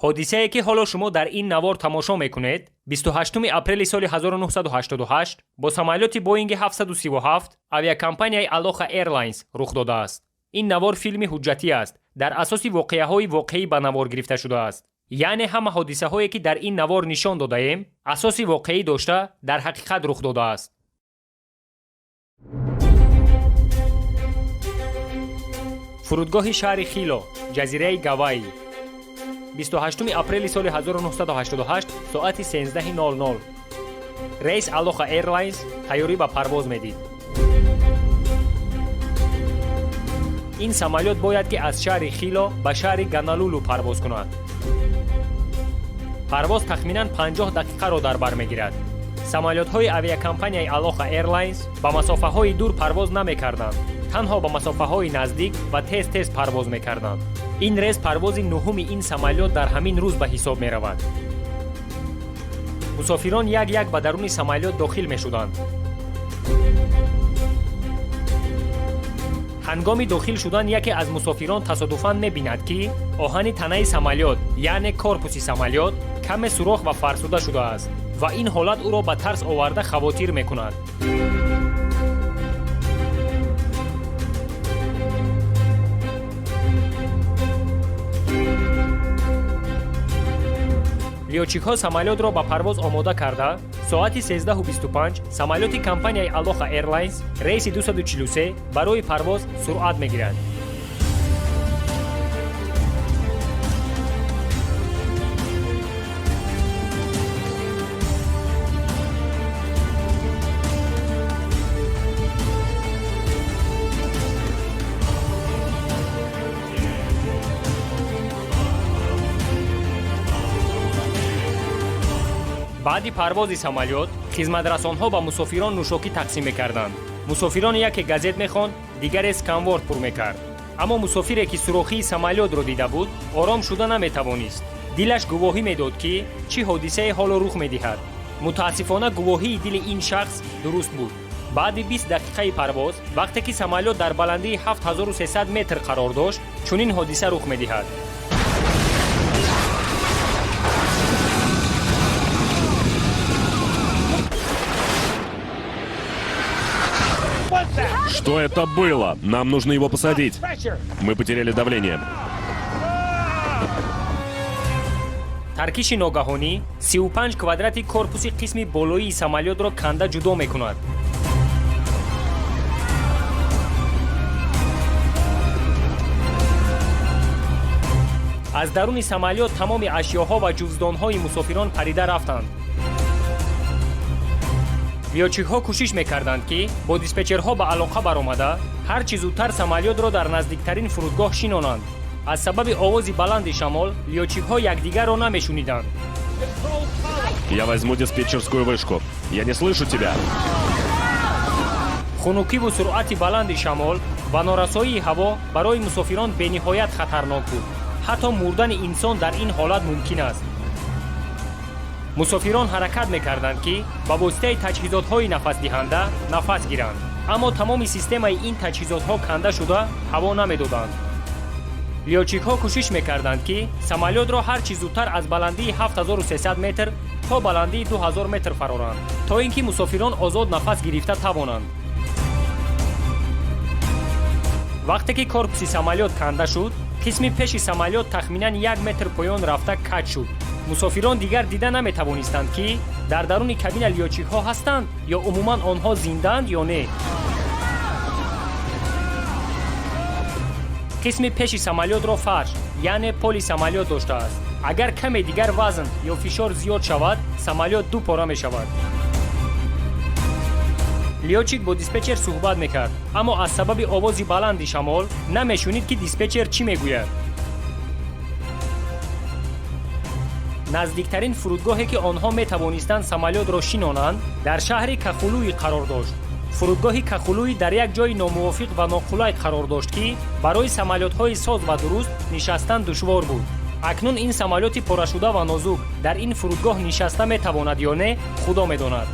Ҳодисае, ки ҳоло шумо дар ин навор тамошо мекунед, 28 апрели соли 1988 бо самолёти Боинги 737 авиакомпанияи Алоха Airlines рух додааст. Ин навор филми ҳуҷҷатӣ аст, дар асоси воқеаҳои воқеӣ ба навор гирифта шудааст. Яъне ҳама ҳодисаҳое, ки дар ин навор нишон додаем, асоси воқеӣ дошта, дар ҳақиқат рух додааст. Фурудгоҳи шаҳри Хило, ҷазираи Гавайи, 28 апрели соли 1988, соати 13:00. Рейс Алоха Airlines тайёрӣ ба парвоз медид. Ин самолёт бояд ки аз шаҳри Хило ба шаҳри Ганалулу парвоз кунад. Парвоз тахминан 50 дақиқаро дар бар мегирад. Самолётҳои авиакомпанияи Алоха Airlines ба масофаҳои дур парвоз намекарданд, танҳо ба масофаҳои наздик ва тез-тез парвоз мекарданд. Ин рейс парвози нуҳуми ин самолёт дар ҳамин рӯз ба ҳисоб меравад. Мусофирон як-як ба даруни самолёт дохил мешуданд. Ҳангоми дохил шудан яке аз мусофирон тасодуфан мебинад, ки оҳани танаи самолёт, яъне корпуси самолёт, каме сурох ва фарсуда шудааст ва ин ҳолат ӯро ба тарс оварда, хавотир мекунад. Лётчикҳо самолётро ба парвоз омода карда, соати 13:25 самолёти компанияи Алоха Airlines рейси 243 барои парвоз суръат мегирад. Баъди парвози самолёт хизматрасонҳо ба мусофирон нӯшокӣ тақсим мекарданд. Мусофирон яке газет мехонд, дигаре сканворд пур мекард. Аммо мусофире, ки сурохии самолётро дида буд, ором шуда наметавонист. Дилаш гувоҳӣ медод, ки чӣ ҳодисае ҳоло рух медиҳад. Мутаассифона, гувоҳии дили ин шахс дуруст буд. Баъди 20 дақиқаи парвоз, вақте ки самолёт дар баландии 7300 метр қарор дошт, чунин ҳодиса рух медиҳад. Что это было? Нам нужно его посадить. Мы потеряли давление. Таркиши ногаҳонӣ 35 квадрати корпуси қисми болоии самолётро канда ҷудо мекунад. Аз даруни самолёт тамоми ашёҳо ва ҷуздонҳои мусофирон парида рафтанд. Лётчикҳо кӯшиш мекарданд, ки бо диспетчерҳо ба алоқа баромада, ҳар чӣ зудтар самолётро дар наздиктарин фурудгоҳ шинонанд. Аз сабаби овози баланди шамол лётчикҳо якдигарро намешуниданд. Я возьму диспетчерскую вышку. Я не слышу тебя. Хунукиву суръати баланди шамол ва норасоии ҳаво барои мусофирон бениҳоят хатарнок буд. Ҳатто мурдани инсон дар ин ҳолат мумкин аст. Мусофирон ҳаракат мекарданд, ки ба воситаи таҷҳизотҳои нафасдиҳанда нафас гиранд, аммо тамоми системаи ин таҷҳизотҳо канда шуда, ҳаво намедоданд. Лётчикҳо кӯшиш мекарданд, ки самолётро ҳар чӣ зудтар аз баландии 7300 метр то баландии 2000 метр фароранд, то ин ки мусофирон озод нафас гирифта тавонанд. Вақте ки корпуси самолёт канда шуд, қисми пеши самолёт тахминан як метр поён рафта каҷ шуд. Мусофирон дигар дида наметавонистанд, ки дар даруни кабина лётчикҳо ҳастанд ё умуман онҳо зиндаанд ё не. Қисми пеши самолётро фарш, яъне поли самолёт доштааст. Агар каме дигар вазн ё фишор зиёд шавад, самолёт ду пора мешавад. Лётчик бо диспетчер суҳбат мекард, аммо аз сабаби овози баланди шамол намешунид, ки диспетчер чӣ мегӯяд. Наздиктарин фурудгоҳе, ки онҳо метавонистанд самолётро шинонанд, дар шаҳри Кахулуи қарор дошт. Фурудгоҳи Кахулуи дар як ҷои номувофиқ ва ноқулай қарор дошт, ки барои самолётҳои соз ва дуруст нишастан душвор буд. Акнун ин самолёти порашуда ва нозук дар ин фурудгоҳ нишаста метавонад ё не, Худо медонад.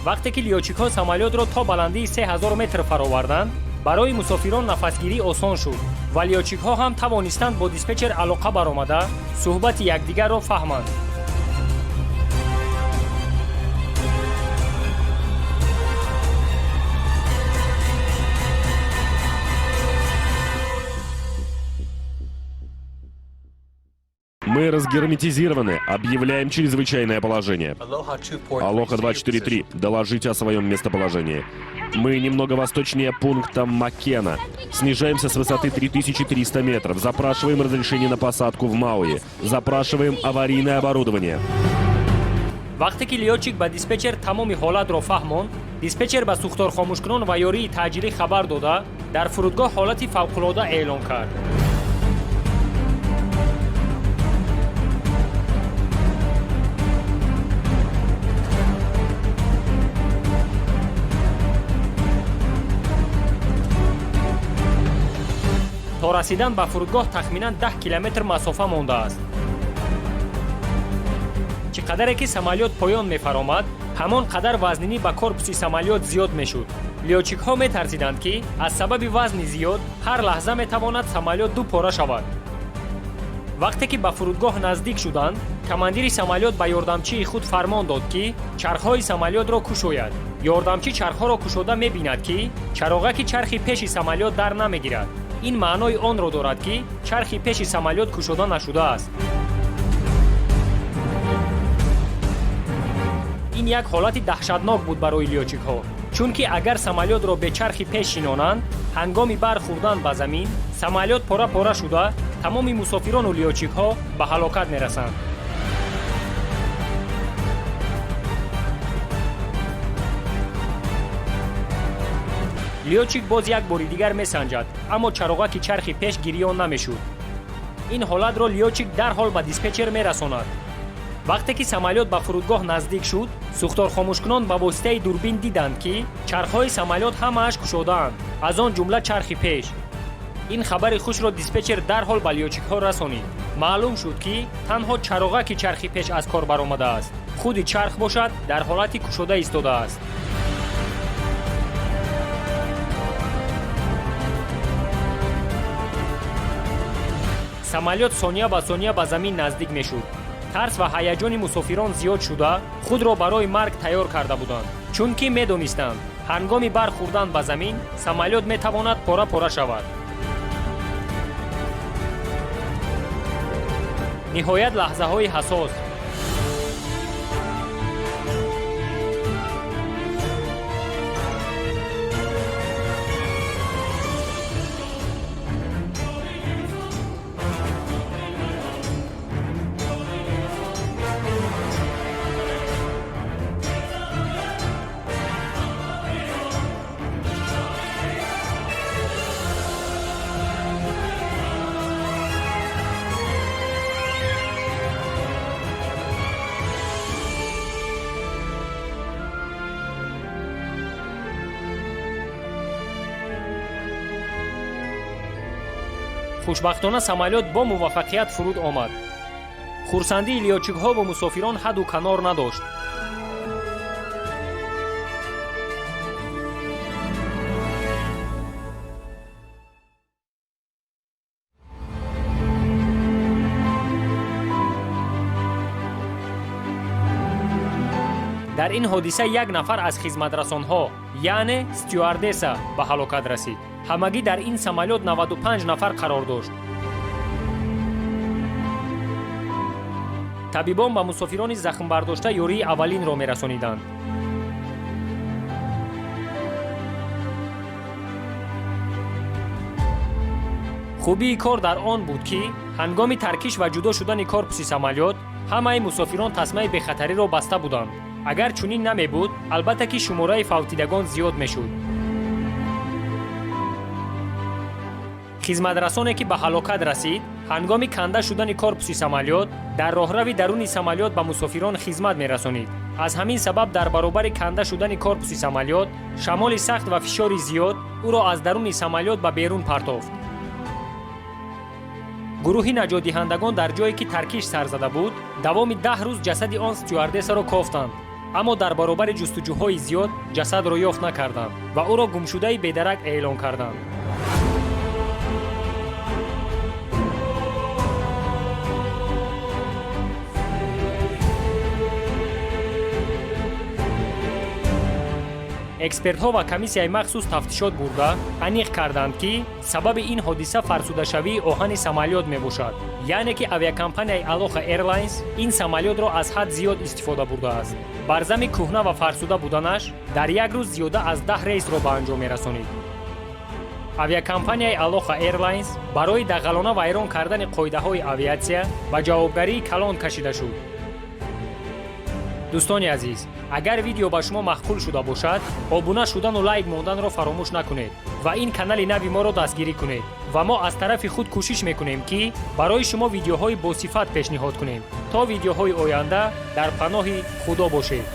Вақте ки лётчикҳо самолётро то баландии 3000 метр фароварданд, барои мусофирон нафасгирӣ осон шуд ва лётчикҳо ҳам тавонистанд бо диспетчер алоқа баромада суҳбати якдигарро фаҳманд. Мы разгерметизированы. Объявляем чрезвычайное положение. Алоха 243, доложите о своем местоположении. Мы немного восточнее пункта Маккена. Снижаемся с высоты 3300 метров. Запрашиваем разрешение на посадку в Мауи. Запрашиваем аварийное оборудование. Вақте ки лётчик ба диспетчер тамоми ҳолатро фаҳмонд, диспетчер ба сӯхторхомӯшкунон ва ёрии таъҷилӣ хабар дода, дар фурудгоҳ ҳолати фавқулода эълон кард. То расидан ба фурудгоҳ тахминан 10 километр масофа мондааст. Чӣ қадаре ки самолёт поён мефаромад, ҳамон қадар вазнинӣ ба корпуси самолёт зиёд мешуд. Лётчикҳо метарсиданд, ки аз сабаби вазни зиёд ҳар лаҳза метавонад самолёт ду пора шавад. Вақте ки ба фурудгоҳ наздик шуданд, командири самолёт ба ёрдамчии худ фармон дод, ки чархҳои самолётро кушояд. Ёрдамчӣ чархҳоро кушода мебинад, ки чароғаки чархи пеши самолёт дар намегирад. Ин маънои онро дорад, ки чархи пеши самолёт кушода нашудааст. Ин як ҳолати даҳшатнок буд барои лётчикҳо, чунки агар самолётро бе чархи пеш шинонанд, ҳангоми бархӯрдан ба замин самолёт пора-пора шуда, тамоми мусофирону лётчикҳо ба ҳалокат мерасанд. Лётчик боз як бори дигар месанҷад, аммо чароғаки чархи пеш гирён намешуд. Ин ҳолатро лётчик дарҳол ба диспетчер мерасонад. Вақте ки самолёт ба фурудгоҳ наздик шуд, сӯхторхомӯшкунон ба воситаи дурбин диданд, ки чархҳои самолёт ҳамааш кушодаанд, аз он ҷумла чархи пеш. Ин хабари хушро диспетчер дарҳол ба лётчикҳо расонид. Маълум шуд, ки танҳо чароғаки чархи пеш аз кор баромадааст, худи чарх бошад, дар ҳолати кушода истодааст. Самолёт сония ба сония ба замин наздик мешуд. Тарс ва ҳаяҷони мусофирон зиёд шуда, худро барои марг тайёр карда буданд, чунки медонистанд, ҳангоми бархӯрдан ба замин самолёт метавонад пора-пора шавад. Ниҳоят, лаҳзаҳои ҳассос. Хушбахтона, самолёт бо муваффақият фуруд омад. Хурсандии лётчикҳову мусофирон ҳадду канор надошт. Дар ин ҳодиса як нафар аз хизматрасонҳо, яъне стюардесса, ба ҳалокат расид. Ҳамагӣ дар ин самолёт 95 нафар қарор дошт. Табибон ба мусофирони захмбардошта ёрии аввалинро мерасониданд. Хубии кор дар он буд, ки ҳангоми таркиш ва ҷудо шудани корпуси самолёт ҳамаи мусофирон тасмаи бехатариро баста буданд. Агар чунин намебуд, албатта ки шумораи фавтидагон зиёд мешуд. Хизматрасоне, ки ба ҳалокат расид, ҳангоми канда шудани корпуси самолёт дар роҳрави даруни самолёт ба мусофирон хизмат мерасонид. Аз ҳамин сабаб дар баробари канда шудани корпуси самолёт шамоли сахт ва фишори зиёд ӯро аз даруни самолёт ба берун партофт. Гурӯҳи наҷотдиҳандагон дар ҷое, ки таркиш сар зада буд, давоми 10 рӯз ҷасади он стюардессаро кофтанд, Аммо дар баробари ҷустуҷӯҳои зиёд ҷасадро ёфт накарданд ва ӯро гумшудаи бедарак эълон карданд. Экспертҳо ва комиссияи махсус тафтишот бурда аниқ карданд, ки сабаби ин ҳодиса фарсудашавии оҳани самолёт мебошад, яъне ки авиакомпанияи Алоха Airlines ин самолётро аз ҳад зиёд истифода бурдааст. Бар зами кӯҳна ва фарсуда буданаш дар як рӯз зиёда аз 10 рейсро ба анҷом мерасонид. Авиакомпанияи Алоха Airlines барои дағалона вайрон кардани қоидаҳои авиатсия ба ҷавобгарии калон кашида шуд. Дӯстони азиз, агар видео ба шумо маъқул шуда бошад, обуна шудану лайк монданро фаромӯш накунед ва ин канали нави моро дастгирӣ кунед. Ва мо аз тарафи худ кӯшиш мекунем, ки барои шумо видеоҳои босифат пешниҳод кунем. То видеоҳои оянда дар паноҳи Худо бошед.